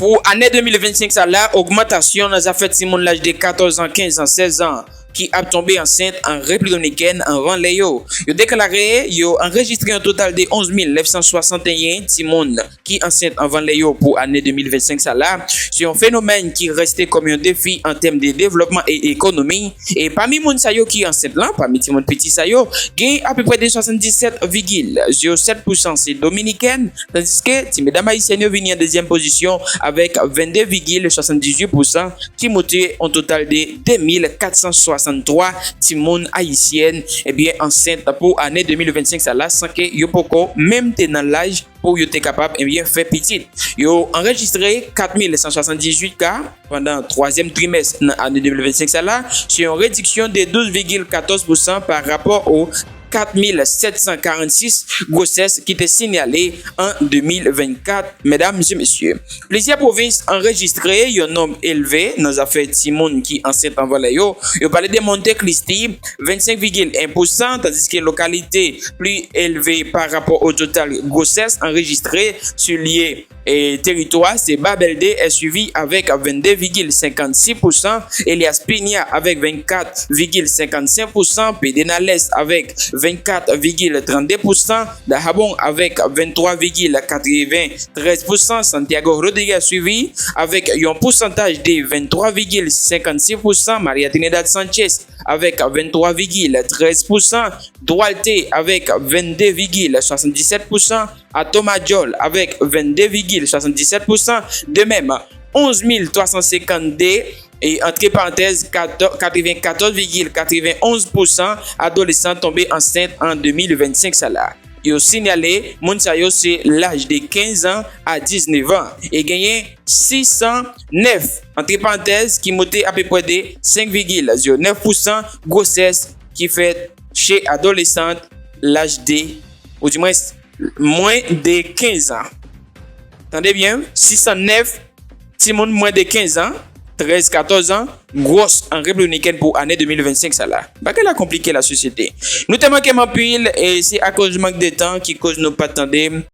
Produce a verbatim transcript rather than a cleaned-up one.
Pou ane de mil vennsenk sa la, ogmantasyon nan zafè timoun laj de katòz an, kenz an, sèz an ki ap tonbe ansent an Repiblik Dominikèn anvan lè yo. Yo deklare yo anrejistre yon total de onz mil nèf san swasanteyen timoun ki ansent anvan lè yo pou ane de mil vennsenk sa la. Se yon fenomèn ki reste kòm yon defi an tèm de devlòpman e ekonomi. E pami moun sa yo ki ansent lan, pami timoun piti sa yo, gen apeprè de swasanndisèt vigil zewo sèt pousan se dominikèn, tandiske ti medam ayisyèn yo vini an dezyèm pozisyon avèk vennde vigil swasanndizuit pousan, ki moute yon total de de mil kat san swasanntwa timoun ayisyèn, ebyen, ansent pou ane de mil vennsenk sa la, san ke yo poko menm te nan laj pou yo te kapab, ebyen, fè pitit. Yo anrejistre kat mil san swasanndizwit ka pandan twazyèm trimès nan ane de mil vennsenk sa la. Se yon rediksyon de douz vigil katòz pousan pa rapò o kat mil sèt san karannsis gwosès ki te sinyale an de mil vennkat, medam e mesye. Plizyè pwovens anrejistre yon nonb elve nan zafè timoun ki ansent anvan lè yo. Yo pale de Monte Cristi, vennsenk vigil en pousan, tandiske lokalite pli elve pa rapò o total gwosès anrejistre sou lye e teritwa, se Babèl de, e swivi avèk vennde vigil senkannsis pousan, Elias Piña avèk vennkat vigil senkannsenk pousan, Pedernales avèk vennkat vigil trannde pousan, Dajabón avèk venntwa vigil katreventrèz pousan, Santiago Rodriguez swivi avèk yon pousantaj de venntwa vigil senkannsis pousan, Maria Trinidad Sanchez avèk venntwa vigil trèz pousan, Duarte avèk vennde vigil swasanndisèt pousan, Atomayor avèk vennde vigil swasanndisèt pousan, de menm onz mil twa san senkannde, e antre parantèz, katrevenkatòz vigil katrevenonz pousan adolesan tonbe ansent an de mil vennsenk sa la. Yo sinyale moun sa yo se laj de kenz an a diznèf an e genyen sis san nèf, antre parantèz, ki moute apeprè de senk vigil zewo nèf pousan gwosès ki fèt che adolesan laj de, ou di mwens, mwen de kenz an. Tande byen, sis san nèf timoun mwen de kenz an, trèz, katòz an, gwòs an Repiblik Dominikèn pou ane de mil vennsenk sa la. Bagay la konplike, lasosyete. Nou te manke m anpil, e se akoz mank de tan ki koz nou pa t tande